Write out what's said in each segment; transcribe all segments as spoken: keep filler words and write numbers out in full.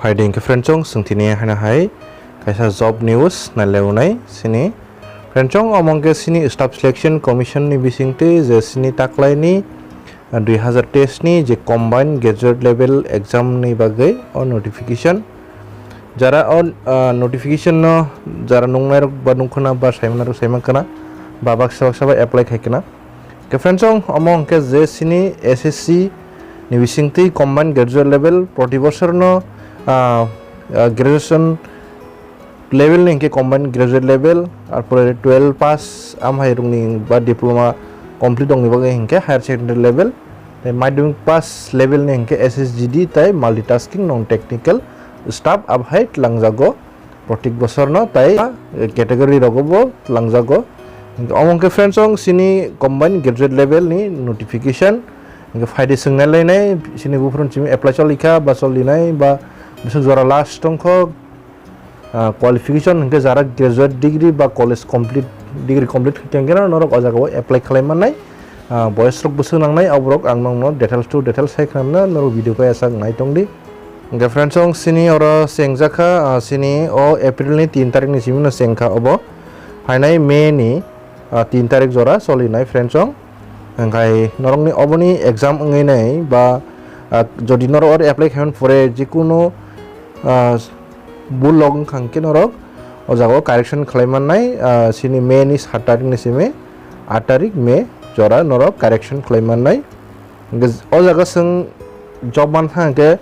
Hai de hwnkhe friend chong, chwng tini haino hai kaisa job news nailainai sini. Friend chong, omo hwnkhe sini Staff Selection Commission ni bisingtwi je sini taklaini, ah, dui hazar teis ni je combined graduate level exam ni bagwi o notification. Jara o, ah, notification no jara nungnairok ba nungkhwna ba saimanrok saimankha na ba baksa baksa bai apply khaikha na. Hwnkhe friend chong, omo hwnkhe je sini S S C ni bisingtwi combined graduate level proti bosorno, ah, ah, graduation level ni hwnkhe combined graduate level, arpore twelve pass amhairokni ba diploma complete ongni bagwi hwnkhe higher secondary level, tei madhyamik pass level ni hwnkhe S S G D tei multitasking non technical staff abhai twlangjago. Protik bosorno tai category rogo bo twlangjago. Omo hwnkhe friend chong sini combined graduate level ni notification. Hwnkhe phaidi swngnai lainai sini buphuru simi apply cholikha ba cholinai ba bwswk jora last tongkho, ah, qualification hwnkhe jara graduate degree ba college complete, degree complete khe tongkhe norok o jaga o apply khlai mannai. Ah, boyes rok bwswk nangnai, aborok ang nokno details to details sai khna mano, norok video kaya sak nai tongdi. Hwnkhe friends, chwng sini oro chengjakha, ah, sini o April ni tin tarik ni simi no chengkha obo. Hainai May ni, ah, tin tarik jora cholinai friends chwng. Hwnkhe norokni oboni exam wngwi nai ba, ah, jodi norok oro apply khaimani pore jikunu, ah, bul log wngkha hwnkhe norok o jaga o correction khlai mannai, ah, sini May ni sat tarik ni simi aat tarik May jora norok correction khlai mannai. Hwnkhe o jaga chwng job mankha hwnkhe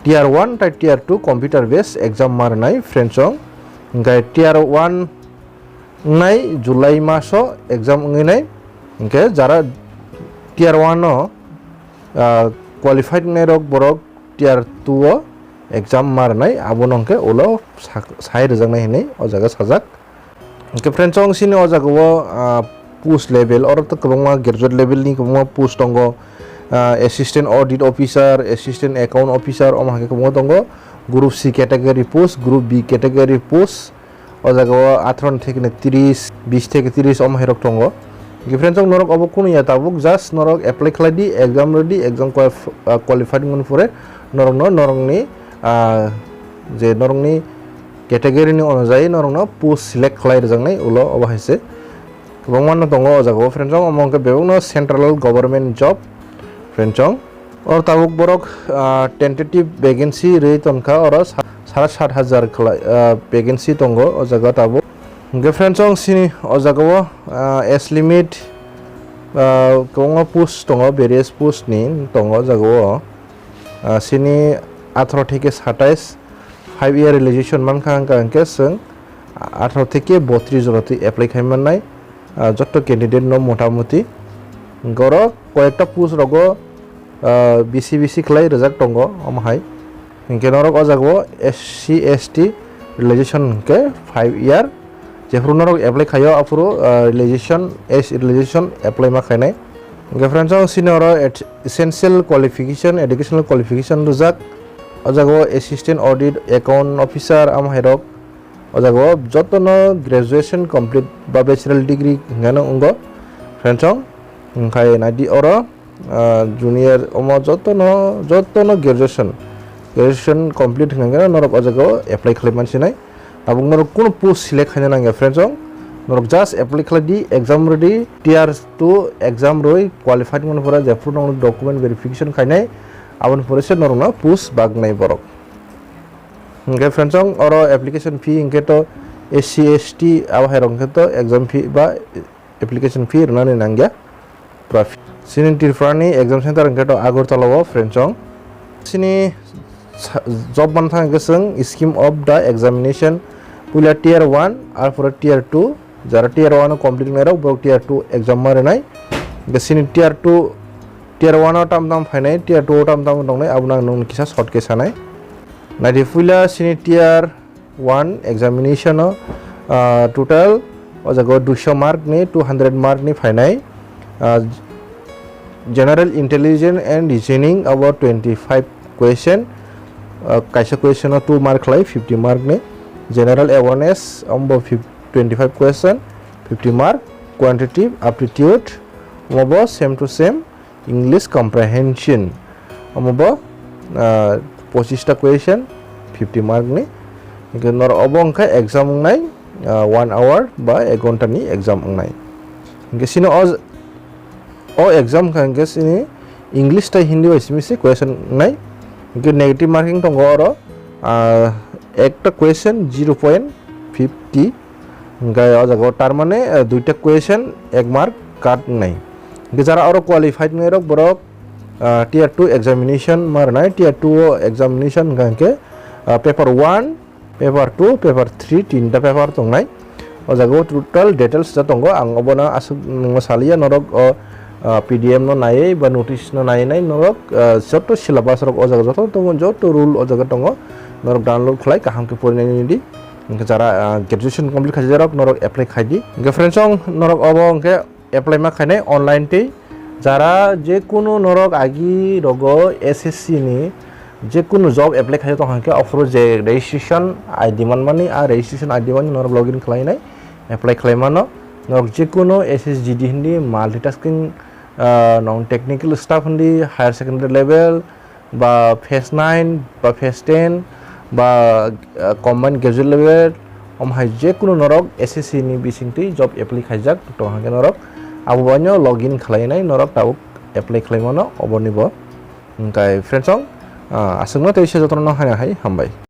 tier one tei tier two computer based exam ma rwnai friends chwng. Hwnkhe tier one wngnai July maso exam wngwi nai. Hwnkhe jara tier one o, ah, qualified wngnai rok borok tier two o exam ma rwnai, abono hwnkhe ulo sak-, sai rwjaknai hinwi o jaga sajak. Hwnkhe friends, chwng sini o jaga o, ah, post level, oro to kwbangma graduate level ni kwbangma post tongo, ah, assistant audit officer, assistant account officer, omo hai khe kwbangma tongo. Group C category post, group B category post, o jaga o atharo ni theke tris, bis theke tris omo hai rok tongo. Hwnkhe friends, chwng norok obo kunu ya tabuk, just norok apply khlai di, exam rw di, exam qualif-, ah, qualified wngmani pore norokno norokni, ah, je norokni category ni onojai norokno post select khlai rwjaknai ulo obo hai se. Kwbangma no tongo o jaga o friends, omo hwnkhe bebakno central government job friends chwng. Oro tabuk borok, ah, tentative vacancy rwi tongkha, oro sa-, sara sat hajar khlai, ah, vacancy tongo o jaga tabuk. Hwnkhe friends chwng sini o jaga o, ah, age limit, ah, kwbangma post tongo, various post ni tongo o jaga o. Ah, sini atharo theke satais, five year realization mankha hwnkha hwnkhe chwng atharo theke botris jora twi apply khai mannai, ah, jotto candidate no motamuti. Hwnkhe oro koyekta post rogo, ah, B C B C khlai rwjak tongo omo hai. Hwnkhe norok o jaga o S C S T realization hwnkhe five year. Jephru norok apply khaio aphuru, ah, realization, age realization apply ma khainai. Hwnkhe friends, chwng sini oro et-, essential qualification, educational qualification rwjak. O jaga o assistant audit, account officer, amo hai rok. O jaga o jotono graduation complete ba bachelor degree hwnkheno wngo. Friends, chwng hwnkhe naidi oro, ah, junior omo jotono, jotono graduation, graduation complete hwnkheno norok o jaga o apply khlai mansinai. Tabuk norok kunu post select khaina nangya friends chwng. Norok just apply khlai di, exam rw di, tier two exam rwi qualified wngmani pore jephru norok document verification khainai, aboni pore se norokno post bagnai borok. Hwnkhe friends chwng oro application fee hwnkhe to S C S T abo hai rok hwnkhe to exam fee ba application fee rwnani nangya. Pura fee. Sini Tripura ni exam center hwnkhe to Agartala o friends chwng. Sini sa-, job man thang hwnkhe chwng scheme of the examination, puila tier one, arpore tier two, jara tier one o complete wngnai rok borok tier two exam ma rwnai. Hwnkhe sini tier two, tier one o tam tam phainai, tier two o tam tam tongnai, abono ang nokni kisa short khe sanai. Naidi puila sini tier one examination o, ah, total o jaga o duiso mark ni, two hundred mark ni phainai, ah, general intelligence and reasoning abo twenty five question, ah, kaisa question o two mark khlai fifty mark ni, general awareness abo fif-, twenty five question, fifty mark, quantitative aptitude abo same to same, English comprehension, omo bo, ah, pochista question, fifty mark ni. Hingke norok obo hingke exam wngnai, ah, one hour ba ek ghonta ni exam wngnai. Hingke sini o, o exam kha hingke sini English tei Hindi bai simi se question wngnai. Hingke negative marking tongo oro, ah, ekta question zero point fifty. Hingke o jaga o tar mane, ah, duita question ek mark cut wngnai. Hingke jara oro qualified wngnai rok borok, ah, tier two examination ma rwnai, tier two o examination hingka hingke, ah, paper one, paper two, paper three, tinta paper tongnai. O jaga o total details da tongo, ang obono aswk nungno saliya, norok o, ah, P D M no naiwi ba notice no naiwi nai norok, ah, joto syllabus rok o jaga joto tongo, joto rule o jaga tongo, norok download khlai kaham khe porinai nini di. Hingke jara, ah, graduation complete khaijak rok norok apply khai di. Hingke friends song norok obo hingke apply ma khainai online tei jara je kunu norok agi rogo S S C ni je kunu job apply khaijak tong hingke ophuru je registration I D manmani, a registration I D mani norok login khlainai apply khlai mano. Norok je kunu S S G D hindi multitasking, ah, non technical staff hindi higher secondary level, ba phase nine ba phase ten ba, ah, combined graduate level, omo hai je kunu norok S S C ni bising twi job apply khaijak tong hingke norok abo baino login khlainai norok tabuk apply khlai mano obo ni bo. Hingkai friends song, ah, aswkno tei se jotono hai hai hambai.